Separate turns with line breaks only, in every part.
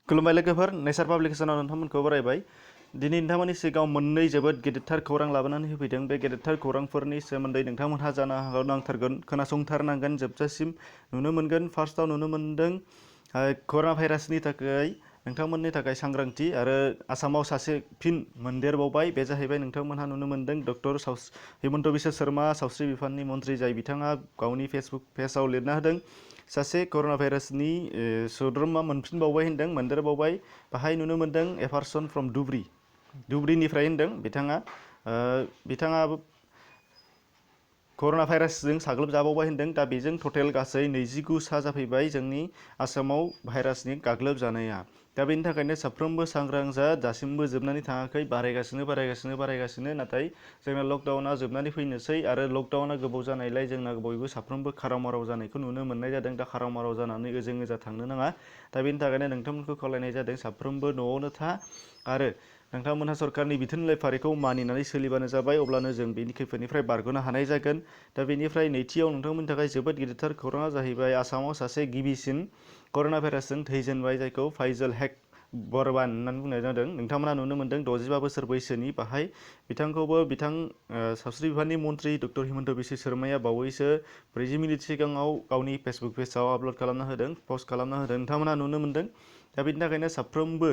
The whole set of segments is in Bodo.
खुलुमबाय लोगोफोर नेचार पाब्लिकेशनाव नोंथांमोनखौ बरायबाय दिनै नोंथांमोननि सिगाङाव मोननै जोबोद गेदेरथार खौरां लाबोनानै होफैदों बे गेदेरथार खौरांफोरनि सोमोन्दै नोंथांमोनहा जानो हागौ नांथारगोन खोनासंथारनांगोन जोबजासिम नुनो मोनगोन फार्स्टआव नुनो मोनदों कर'ना भाइरासनि थाखाय नोंथांमोननि थाखाय सांग्रांथि आरो आसामाव सासे फिन मोनदेरबावबाय बे जाहैबाय नोंथांमोनहा नुनो मोनदों डक्टर हिमन्त बिश्व शर्मा सावस्रि बिफाननि मन्थ्रि जाय बिथाङा गावनि फेसबुक पेजआव लिरना होदों सासे कर'ना भाइरासनि सोद्रोमा मोनफिनबावबाय होनदों मोनदेरबावबाय बाहाय नुनो मोनदों ए पार्सन फ्रम धुब्रीनिफ्राय होनदों बिथाङा कर'ना भाइरासजों साग्लोबजाबावबाय होनदों दा बेजों टटेल गासै 29 सा जाफैबाय जोंनि आसामाव भाइरासनि गाग्लोबजानाया दा बेनि थाखायनो साफ्रोमबो सांग्रां जा दासिमबो जोबनानै थाङाखै बारायगासिनो नाथाय जोंना लकडाउना जोबनानै फैनोसै आरो लकडाउना गोबाव जानायलाय जोंना बयबो साफ्रोमबो खाराव माराव जानायखौ नुनो मोननाय जादों दा खाराव माराव जानानै ओजों ओजा थांनो नाङा दा बेनि थाखायनो नोंथांमोनखौ खावलायनाय जादों साफ्रोमबो न'आवनो था आरो नोंथांमोनहा सरकारनि बिथोन फारिखौ मानिनानै सोलिबानो जाबाय अब्लानो जों बेनि खैफोदनिफ्राय बारग'नो हानाय जागोन दा बेनिफ्राय नैथियाव नोंथांमोननि थाखाय जोबोद गिदिरथार खौराङा जाहैबाय आसामाव सासे गिबिसिन कर'ना भाइरासजों थैजेनबाय जायखौ फाइजल हेक बरबान होननानै बुंनाय जादों नोंथांमोना नुनो मोनदों 65 बोसोर बैसोनि बाहाय बिथांखौबो सावस्रि बिफाननि मन्थ्रि डक्टर हिमन्त बिश्व शर्माया बावैसो 40 मिनिट सिगाङाव गावनि फेसबुक पेजआव आपल'ड खालामना होदों पस्ट खालामना होदों नोंथांमोना नुनो मोनदों दा बेनि थाखायनो साफ्रोमबो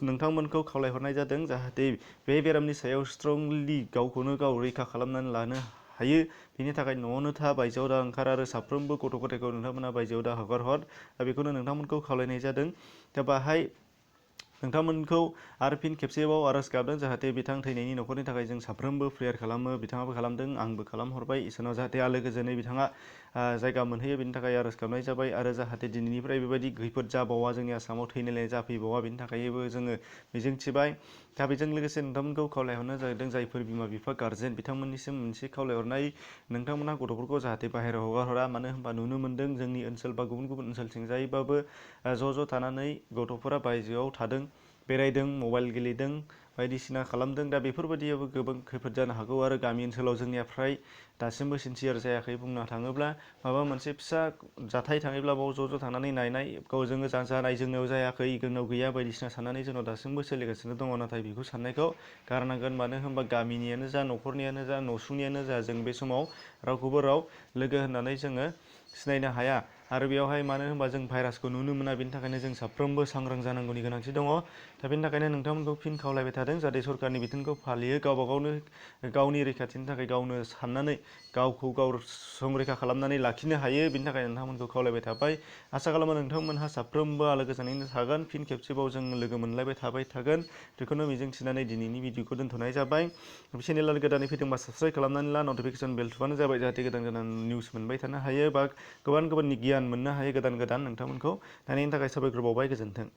नोंथांमोनखौ खावलायहरनाय जादों जाहाथे बे बेरामनि सायाव स्ट्रंलि गावखौनो गाव रैखा खालामनानै लानो हायो बेनि थाखाय न'आवनो था बायजोआव दा ओंखार आरो साफ्रोमबो गथ' गथायखौ नोंथांमोना बायजोआव दा हगार हर दा बेखौनो नोंथांमोनखौ खावलायनाय जादों दा बाहाय नोंथांमोनखौ आरो फिन खेबसेबाव आर'ज गाबदों जाहाथे बिथां थैनायनि न'खरनि थाखाय जों साफ्रोमबो प्रेयार खालामो बिथाङाबो खालामदों आंबो खालामहरबाय इसोरनाव जाहाथे आलो गोजोनै बिथाङा जायगा मोनहैयो बेनि थाखाय आर'ज गाबनाय जाबाय आरो जाहाथे दिनैनिफ्राय बेबायदि खैफोद जाबावा जोंनि आसामाव थैलायनाय जाफैबावा बेनि थाखायबो जोङो मिजिंथिबाय दा बेजों लोगोसे नोंथांमोनखौ खावलायहरनाय जादों जायफोर बिमा बिफा गार्जेन बिथांमोननिसिम मोनसे खावलायहरनाय नोंथांमोनहा गथ'फोरखौ जाहाथे बाहेरायाव हगार हरा मानो होनबा नुनो मोनदों जोंनि ओनसोल बा गुबुन गुबुन ओनसोलथिंजायबाबो ज' थानानै गथ'फोरा बायजोआव थादों बेरायदों मबाइल गेलेदों बायदिसिना खालामदों दा बेफोरबायदियाबो गोबां खैफोद जानो हागौ आरो गामि ओनसोलाव जोंनिया फ्राय दासिमबो सिनसियार जायाखै बुंनो थाङोब्ला माबा मोनसे फिसा जाथाय थाङोब्ला बाव ज' थानानै नायनाय गावजों जानाय जोंनाव जायाखै जोंनाव गैया बायदिसिना साननानै जोंनाव दासिमबो सोलिगासिनो दङ नाथाय बेखौ साननायखौ गारनांगोन मानो होनबा गामिनियानो जा न'खरनियानो जा न'सुंनियानो जा जों बे समाव रावखौबो राव लोगो होननानै जोङो सिनायनो हाया आरो बेयावहाय मानो होनबा जों भाइरासखौ नुनो मोना बेनि थाखायनो जों साफ्रोमबो सांग्रां जानांगौनि गोनांथि दङ दा बेनि थाखायनो नोंथांमोनखौ फिन खावलायबाय थादों जाहाथे सरकारनि बिथोनखौ फालियो गावबा गावनो गावनि रैखाथिनि थाखाय गावनो साननानै गावखौ गाव संरैखा खालामनानै लाखिनो हायो बेनि थाखाय नोंथांमोनखौ खावलायबाय थाबाय आसा खालामो नोंथांमोनहा साफ्रोमबो आलो गोजोनैनो थागोन फिन खेबसेबाव जों लोगो मोनलायबाय थाबाय थागोन बेखौनो मिजिंथिनानै दिनैनि भिडिअखौ दोनथ'नाय जाबाय चेनेला गोदानै फैदोंबा साबस्क्राइब खालामनानै ला नटिफिकेसन बेल थुबानो जाबाय जाहाथे गोदान निउस मोनबाय थानो हायो बा गोबां गियान मोननो हायो गोदान नोंथांमोनखौ नायनायनि थाखाय साबायखर बावबाय गोजोन्थों।